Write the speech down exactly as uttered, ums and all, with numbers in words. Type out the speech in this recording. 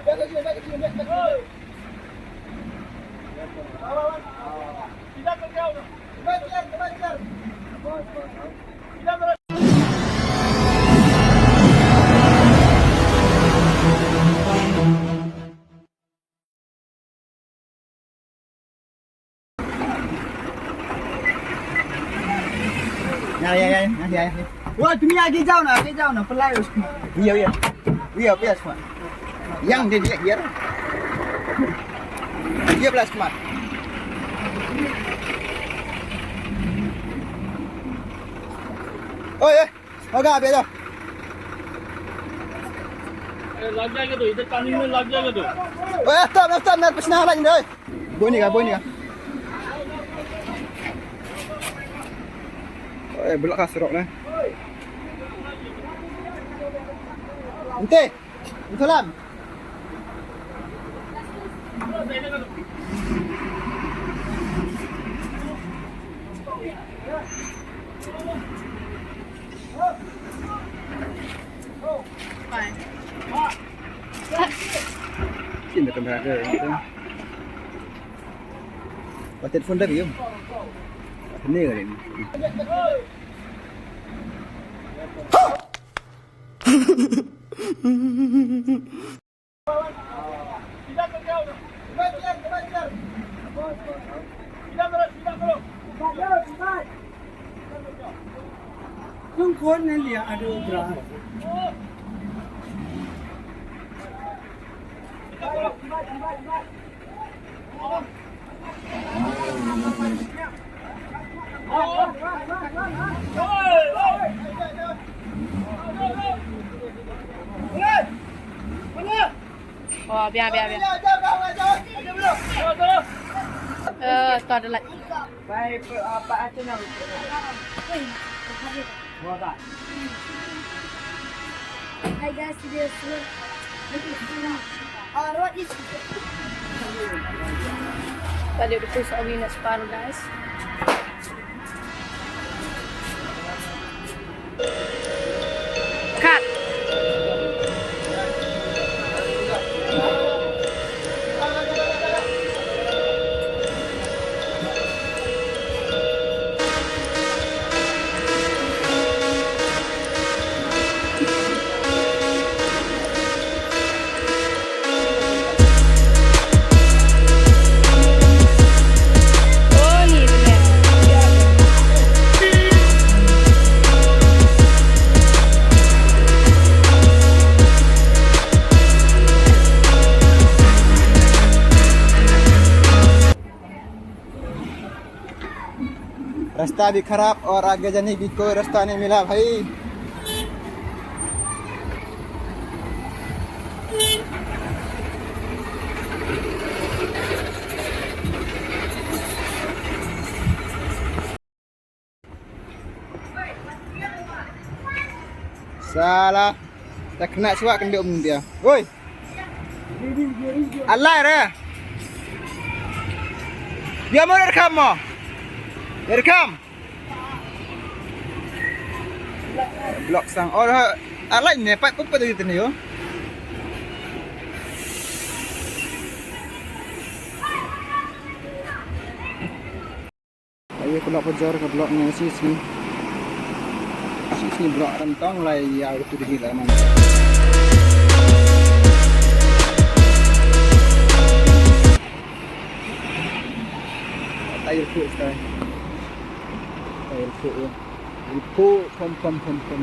Ya, ya, ya, ya, ya, ya. Wah, তুমি আগে যাও না, আগে যাও না, pylai us. Iya, iya. Iya, pylai us. Yang dia, dia, dia. Dia pylai us. Oi, eh. Hoga, abeh dah. Eh, लग जाएगा तो, इधर पानी में लग जाएगा तो। Oi, stop, stop, na psna lang doi. Boni ka, boni ka. Oi, blok ka surok na. Ente, ente lam. Sini kamera dia. Patet phone dah bium. Ini kali ini. Oh, biar, biar, biar. Eh, tu ada lagi. Hi guys, today is Arod is Tadi betul sa uwi na separuh, guys. Cut. रास्ता भी खराब और आगे जाने की कोई रास्ता नहीं मिला भाई। Sala. Tak kena suak kena um dia. Woi. Alai re. Dia mau rekam mo. Dia rekam. Blok sang. Oh, alai ne pat put put tadi yo. Ayo, kena pajar ka blok ni, sis ni. Sis ni blok rentang lah, ya, itu dikit lah, man. Tayo po, tayo. Tayo po, ya. Tayo po, pom, pom, pom, pom.